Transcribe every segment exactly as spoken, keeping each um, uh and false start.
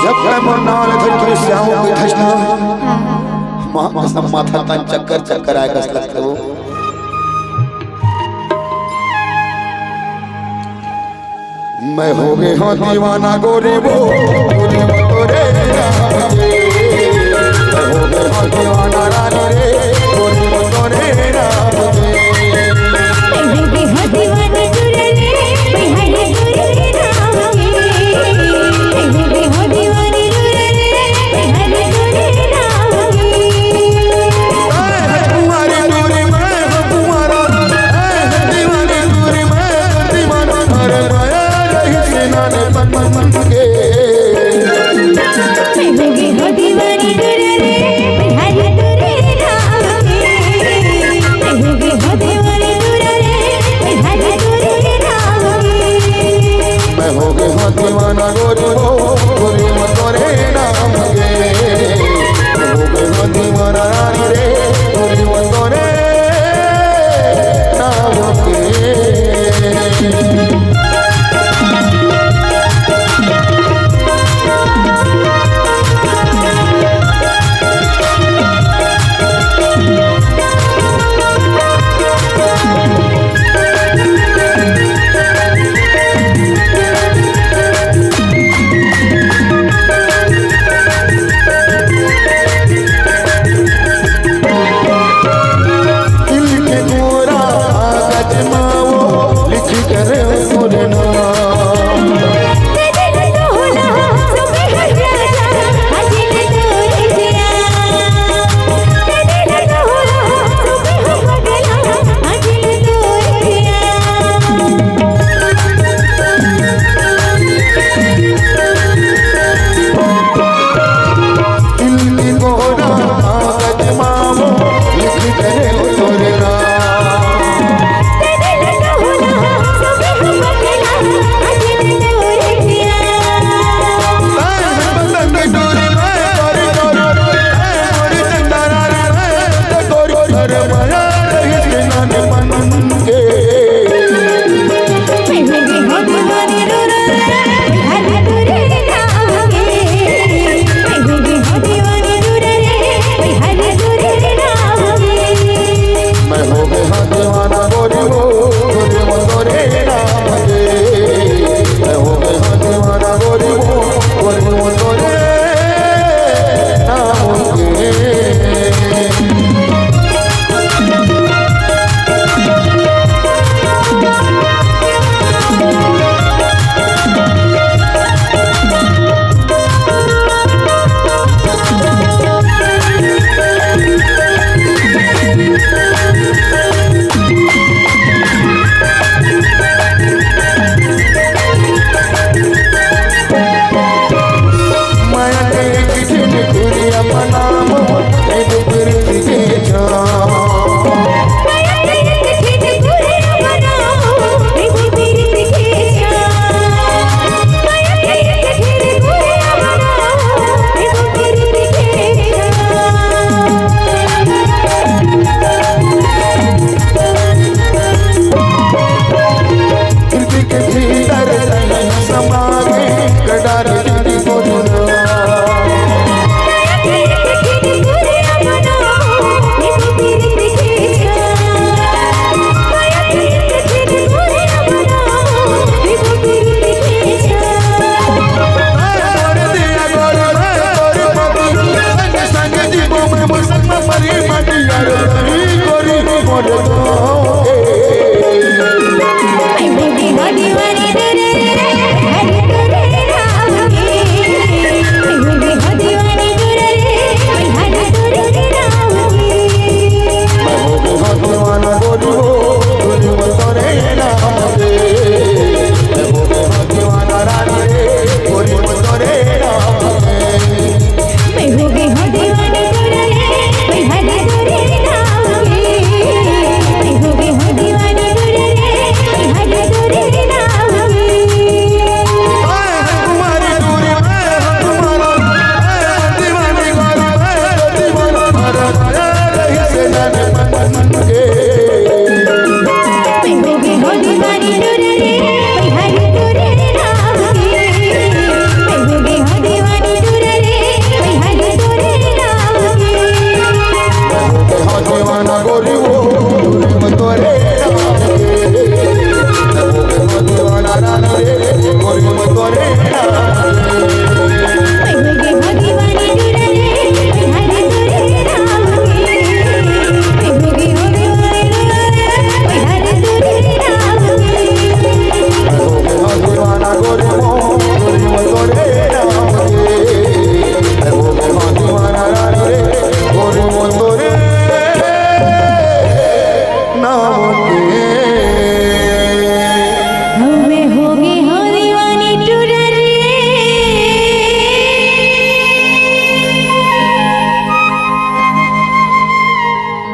जब तक मोर नाम लेथस श्याम कहिथस ना, माँ कसम माथा तन चक्कर चक्कर आए कस लगथे वो। मैं हो गए हूँ दीवाना गोरी वो, गोरी वो तोरे नाम के। मैं हो गए हूँ दीवाना रानी रे, गोरी वो तोरे नाम के। मैं हो गए हूँ दीवाना गोरी वो, गोरी वो तोरे नाम के। मैं हो गए हूँ दीवाना रानी रे, गोरी वो तोरे नाम के।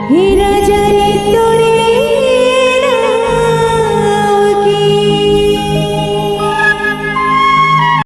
हे